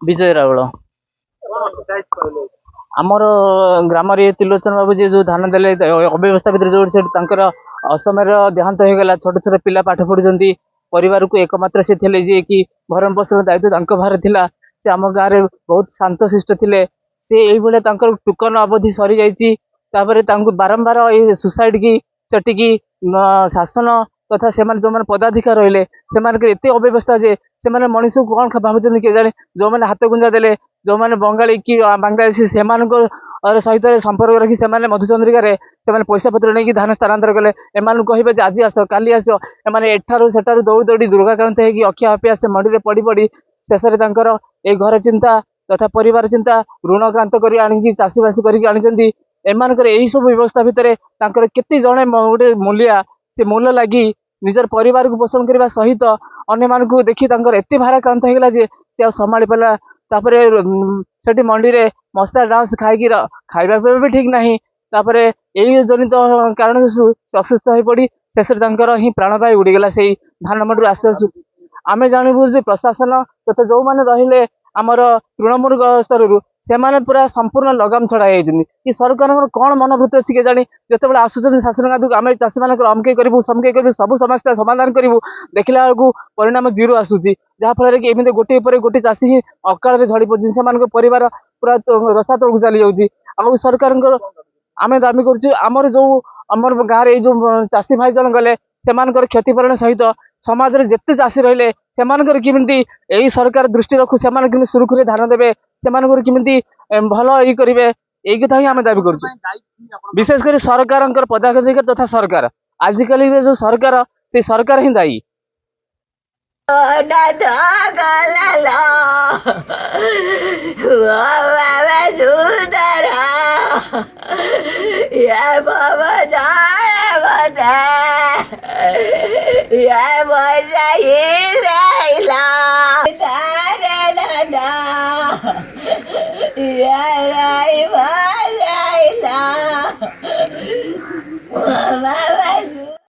ବିଜୟ ରାଉଳ। ଆମର ଗ୍ରାମରେ ତ୍ରିଲୋଚନ ବାବୁ ଯିଏ ଯୋଉ ଧାନ ଦେଲେ ଅବ୍ୟବସ୍ଥା ଭିତରେ, ଯୋଉଠି ସେଠି ତାଙ୍କର ଅସମୟରେ ଦେହାନ୍ତ ହେଇଗଲା। ଛୋଟ ଛୋଟ ପିଲା ପାଠ ପଢୁଛନ୍ତି, ପରିବାରକୁ ଏକମାତ୍ର ସେ ଥିଲେ ଯିଏକି ଭରଣ ପୋଷଣ ଦାୟିତ୍ୱ ତାଙ୍କ ଭାରେ ଥିଲା। ସେ ଆମ ଗାଁରେ ବହୁତ ଶାନ୍ତଶିଷ୍ଟ ଥିଲେ। ସେ ଏଇଭଳିଆ ତାଙ୍କର ଟୋକନ ଅବଧି ସରିଯାଇଛି। ତାପରେ ତାଙ୍କୁ ବାରମ୍ବାର ଏଇ ସୁସାଇଡ କି ସେଠିକି ଶାସନ ତଥା ସେମାନେ ଯୋଉମାନେ ପଦାଧିକାର ରହିଲେ, ସେମାନଙ୍କର ଏତେ ଅବ୍ୟବସ୍ଥା ଯେ ସେମାନେ ମଣିଷକୁ କଣ ଭାବୁଛନ୍ତି କେଜାଣି। ଯୋଉମାନେ ହାତ ଗୁଞ୍ଜା ଦେଲେ, ଯୋଉମାନେ ବଙ୍ଗାଳୀ କି ବାଂଲାଦେଶୀ, ସେମାନଙ୍କ ସହିତ ସମ୍ପର୍କ ରଖି ସେମାନେ ମଧୁଚନ୍ଦ୍ରିକାରେ ସେମାନେ ପଇସା ପତ୍ର ନେଇକି ଧାନ ସ୍ଥାନାନ୍ତର କଲେ। ଏମାନଙ୍କୁ କହିବେ ଯେ ଆଜି ଆସ, କାଲି ଆସ। ଏମାନେ ଏଠାରୁ ସେଠାରୁ ଦୌଡ଼ି ଦୌଡ଼ି ଦୁର୍ଗାକ୍ରାନ୍ତ ହେଇକି ଅଖିଆ ଅପିଆ ସେ ମଣ୍ଡିରେ ପଡି ପଡି ଶେଷରେ ତାଙ୍କର ଏଇ ଘର ଚିନ୍ତା ତଥା ପରିବାର ଚିନ୍ତା, ଋଣକ୍ରାନ୍ତ କରି ଆଣିକି ଚାଷୀବାସୀ କରିକି ଆଣିଛନ୍ତି। ଏମାନଙ୍କର ଏଇ ସବୁ ବ୍ୟବସ୍ଥା ଭିତରେ ତାଙ୍କର କେତେ ଜଣେ ଗୋଟେ ମୂଲିଆ, ସେ ମୂଲ ଲାଗି ନିଜର ପରିବାରକୁ ପୋଷଣ କରିବା ସହିତ ଅନ୍ୟମାନଙ୍କୁ ଦେଖି ତାଙ୍କର ଏତେ ଭାରାକ୍ରାନ୍ତ ହେଇଗଲା ଯେ ସେ ଆଉ ସମ୍ଭାଳି ପାରିଲା। ତାପରେ ସେଠି ମଣ୍ଡିରେ ମଶା ଡାଉଁଶ ଖାଇକି ଖାଇବା ପିଇବା ବି ଠିକ ନାହିଁ। ତାପରେ ଏଇ ଜନିତ କାରଣ ସେ ଅସୁସ୍ଥ ହୋଇ ପଡି ଶେଷରେ ତାଙ୍କର ହିଁ ପ୍ରାଣବାୟୁ ଉଡ଼ିଗଲା ସେଇ ଧାନ ମଣ୍ଡିରୁ ଆସୁ ଆସୁ। ଆମେ ଜାଣିବୁ ଯେ ପ୍ରଶାସନ ତଥା ଯୋଉମାନେ ରହିଲେ ଆମର ତୃଣମୂଳ ସ୍ତରରୁ, ସେମାନେ ପୁରା ସମ୍ପୂର୍ଣ୍ଣ ଲଗାମ ଛଡା ହେଇଯାଇଛନ୍ତି କି ସରକାରଙ୍କର କଣ ମନୋବୃତ୍ତି ଅଛି କେଜାଣି। ଯେତେବେଳେ ଆସୁଛନ୍ତି ଶାସନ ଗାଦିକୁ, ଆମେ ଚାଷୀମାନଙ୍କର ଅମକେଇ କରିବୁ, ସମକେଇ କରିବୁ, ସବୁ ସମସ୍ୟା ସମାଧାନ କରିବୁ, ଦେଖିଲା ବେଳକୁ ପରିଣାମ ଜିରୋ ଆସୁଛି। ଯାହାଫଳରେ କି ଏମିତି ଗୋଟିଏ ପରେ ଗୋଟିଏ ଚାଷୀ ହିଁ ଅକାଳରେ ଝଡ଼ି ପଡୁଛନ୍ତି, ସେମାନଙ୍କ ପରିବାର ପୁରା ରସାତଳକୁ ଚାଲି ଯାଉଛି। ଆଉ ସରକାରଙ୍କର ଆମେ ଦାବି କରୁଛୁ, ଆମର ଯୋଉ ଆମର ଗାଁରେ ଏଇ ଯୋଉ ଚାଷୀ ଭାଇ ଜଣ ଗଲେ, ସେମାନଙ୍କର କ୍ଷତିପୂରଣ ସହିତ ସମାଜରେ ଯେତେ ଚାଷୀ ରହିଲେ ସେମାନଙ୍କର କେମିତି ଏଇ ସରକାର ଦୃଷ୍ଟି ରଖୁ, ସେମାନେ କେମିତି ସୁରୁଖୁରୁରେ ଧାନ ଦେବେ, ସେମାନଙ୍କର କେମିତି ଭଲ ଇଏ କରିବେ, ଏଇ କଥା ହିଁ ଆମେ ଦାବି କରୁଛୁ। ବିଶେଷ କରି ସରକାରଙ୍କର ପଦାଧିକାରୀ ତଥା ସରକାର, ଆଜିକାଲି ଯୋଉ ସରକାର, ସେଇ ସରକାର ହିଁ ଦାୟୀ। ବାବା ସୁନ୍ଦର ବାବା ମତେ ବଜାଇ ରହିଲା।